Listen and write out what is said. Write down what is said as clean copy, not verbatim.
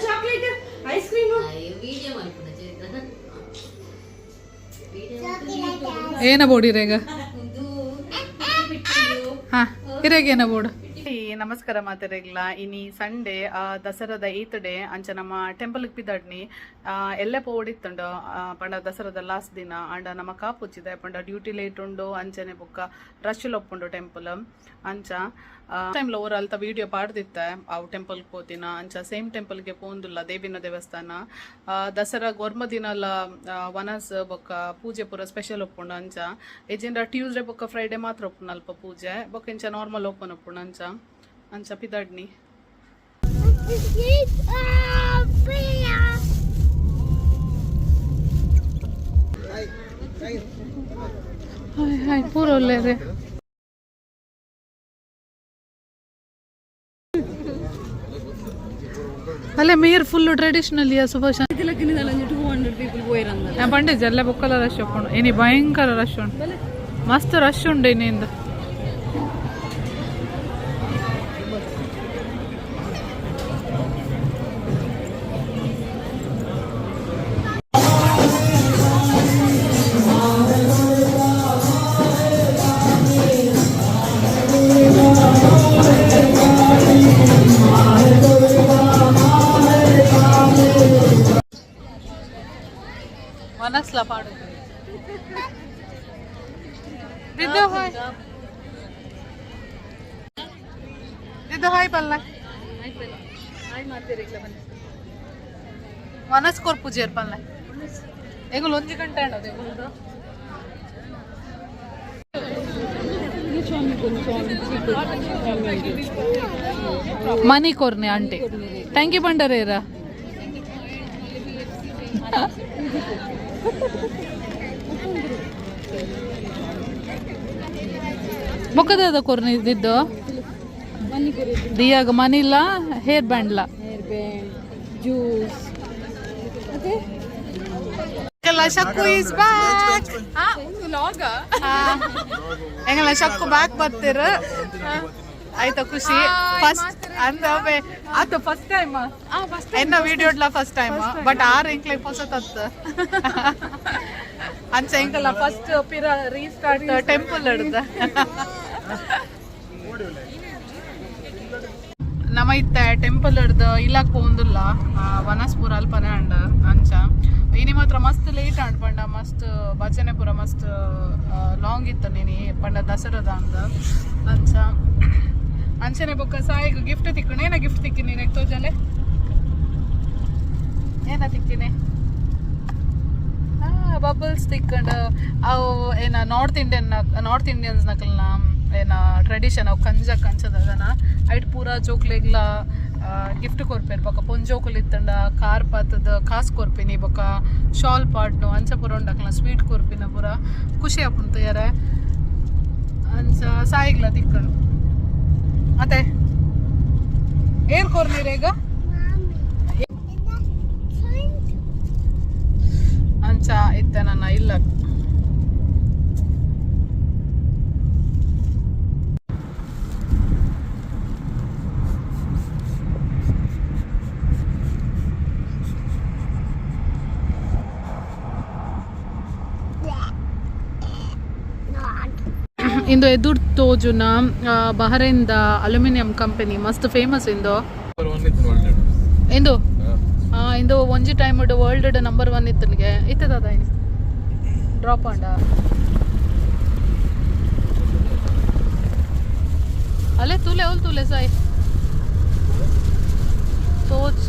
Chocolate ice cream. Video. ಏನ board ಇರೇಗ? ಹಾ, ಇರೇಗ ಏನ board? ನಮಸ್ಕಾರ ಮಾತೆರೆಗ್ಲ. ಇನಿ ಸಂಡೇ, ದಸರಾದ ಏತ್ ಡೇ. ಅಂಚ ನಮ್ಮ ಟೆಂಪಲ್ ಪಿದಾಡ್ನಿ. ಎಲ್ಲೆ ಪೋಡಿತ್ತುಂಡು ಪಂಡ ದಸರಾದ ಲಾಸ್ಟ್ ದಿನ ಅಂಡ ನಮ್ಮ ಕಾಪುಚ್ಚಿದೆ ಪಂಡ ಡ್ಯೂಟಿ ಲೇಟ್ ಉಂಡು. ಅಂಚನೆ ಬೊಕ್ಕ ರಶ್ ಒಪ್ಪುಂಡು ಟೆಂಪಲ್. ಅಂಚ ಟೈಮ್ ಓರ ಅಲ್ತ ವಿಡಿಯೋ ಪಾಡ್ದಿತ್ತೆ ಅವು ಟೆಂಪಲ್ ಪೋತಿನ. ಅಂಚ ಸೇಮ್ ಟೆಂಪಲ್ಗೆ ಪೋಂದುಲ್ಲ, ದೇವಿನ ದೇವಸ್ಥಾನ. ದಸರಾ ಗೊರ್ಮ ದಿನಲ ವನಸ್ ಬೊಕ್ಕ ಪೂಜೆ ಪೂರ ಸ್ಪೆಷಲ್ ಒಪ್ಪುಂಡು. ಅಂಚ ಎಜೆಂಡ ಟ್ಯೂಸ್ಡೇ ಬೊಕ್ಕ ಫ್ರೈಡೆ ಮಾತ್ರ ಒಪ್ಪುಂಡು ಅಲ್ಪ ಪೂಜೆ. ಬೊಕ್ಕ ಇಂಚ ನಾರ್ಮಲ್ ಓಪನ್ ಒಪ್ಪುಂಡು. ಅಂಚ ಅಂಚ ಪಿದಾಡ್ನಿ. ಹಾಯ್ ಹಾಯ್, ಪೂರ ಒಳ್ಳೆರೆ. ಅಲ್ಲೇ ಮೇರ್ ಫುಲ್ ಟ್ರೆಡಿಷನಲ್ ಯಾ ಸುಭಾಷ್. 200 ಪೀಪಲ್ ಪೋಯಿರಂದ. ഞാൻ പണ്ട് ജല്ല ബൊക്കല ರಶ್ ಉಪ್ಪುಂಡು. ಇನಿ ಭಯಂಕರ ರಶ್ ಉಂಡು, ಮಸ್ತ್ ರಶ್ ಉಂಡು ಇನ್ನಿಂದ. ಮನಸ್ಲ ಪಾಡು ದಿದ್ದು. Hi ದಿದ್ದು, hi ಪಲ್ಲ. ಮನಸ್ ಕೊರ್ ಪೂಜೆರ್ ಪಲ್ಲ. ಎಂಗುಲು ಒಂಜಿ ಗಂಟೆ ಆಂಡದು ಎಂಗುಲ್ದು. ಮನಿ ಕೊರ್ನೆ ಆಂಟಿ, thank you ಬಂಡರೇರ. ಬೊಕ್ಕದ ಕೊರ್ನೆ ಇದ್ದಿದ್ದು ದಿಯಾಗ ಮನಿಲ್ಲ, ಹೇರ್ ಬ್ಯಾಂಡ್ಲ. ಹೇರ್ ಬ್ಯಾಂಡ್, ಜ್ಯೂಸ್ ಮತ್ತೆ. ಶಕ್ಕು is back. ಎಂಗಲ ಶಕ್ಕು ಬ್ಯಾಕ್ ಬರ್ತೀರ, ಆಯ್ತಾ? ಖುಷಿ ಫಸ್ಟ್ ಅಂದ ಆತ ಫಸ್ಟ್ ಟೈಮ್ ಎನ್ನ ವಿಡಿಯೋಡ್ಲ ಫಸ್ಟ್ ಟೈಮ್. ಬಟ್ ಆರ್ ಎಂಕ್ಲೆ ಪೊಸತತ್. ಅಂಚ ಎಂಕಲ್ಲ ಫಸ್ಟ್ ಪಿರ ರೀಸ್ಟಾರ್ಟ್ ಟೆಂಪಲ್ ಹಿಡ್ದ. ನಮ್ಮ ಇತ್ತೆ ಟೆಂಪಲ್ ಹಿಡ್ದು ಇಲ್ಲಾಕ್ ಪೋಂದುಲ್ಲ, ವನಸ್ಪುರ ಅಲ್ಪನೆ ಅಂಡ. ಅಂಚ ಇನಿ ಮಾತ್ರ ಮಸ್ತ್ ಲೇಟ್ ಆಂಡ್ ಪಂಡ ಮಸ್ತ್ ಭಜನೆ ಪೂರ ಮಸ್ತ್ ಲಾಂಗ್ ಇತ್ತು ನೀನಿ, ಪಂಡ ದಸರಾದ ಅಂದ. ಅಂಚ ಅಂಚನೆ ಬೊಕ್ಕ ಸಾಯಿಗ್ ಗಿಫ್ಟ್ ತಿಕ್ಕಣ. ಏನ ಗಿಫ್ಟ್ ತಿಕ್ಕಿನಿ ನೀನು? ತೋಜಲೆ, ಏನ ತಿಕ್ಕಿನಿ? ಬಬಲ್ಸ್ ತಿಕ್ಕಂಡು. ಅವು ಏನ ನಾರ್ತ್ ಇಂಡಿಯನ್ಸ್ ನಕಲ್ನ ಏನ ಟ್ರೆಡಿಷನ್ ಅವು, ಕಂಜ ಕಂಚದನ. ಐಟ್ ಪೂರ ಜೋಕ್ಲೆಗ್ಲ ಗಿಫ್ಟ್ ಕೊರ್ಪೇರು. ಬೊಕ್ಕ ಪೊಂಜೋಕುಲು ಇತ್ತಂಡ ಕಾರ್ ಪಾತದ ಕಾಸು ಕೊರ್ಪಿನಿ, ಬೊಕ್ಕ ಶಾಲ್ ಪಾಡ್ನು, ಅಂಚ ಪೂರ ಉಂಡಕ್ಲ ಸ್ವೀಟ್ ಕೊರ್ಪಿನ. ಪೂರ ಖುಷಿ ಆಪುಂಡು ಯಾರೆ. ಅಂಚ ಸಾಯಿಗ್ಲ ತಿಕ್ಕಂಡು. ಅತ್ತೆ, ಏರ್ ಕೊರ್ನೀರೇಗ? ಅಂಚ ಇತ್ತೆ ನನ್ನ ಇಲ್ಲ. ಇಂದು ಎದುರು ತೋಜುನ ಬಹರೈನ್ದ ಅಲ್ಯೂಮಿನಿಯಂ ಕಂಪನಿ, ಮಸ್ತ್ ಫೇಮಸ್ ಇಂದು. ಇಂದು ಇಂದು ಒಂಜಿ ಟೈಮ್ ವರ್ಲ್ಡ್ ನಂಬರ್ ಒನ್ ಇತ್ತನಿಗೆ. ಇತ್ತದ ಇನಿ ಡ್ರಾಪ್ ಆಂಡ. ಅಲ್ಲೇ ತೂಲೆ, ಅವ್ಲು ತೂಲೆ ಸಾಯಿ ತೋಚ್.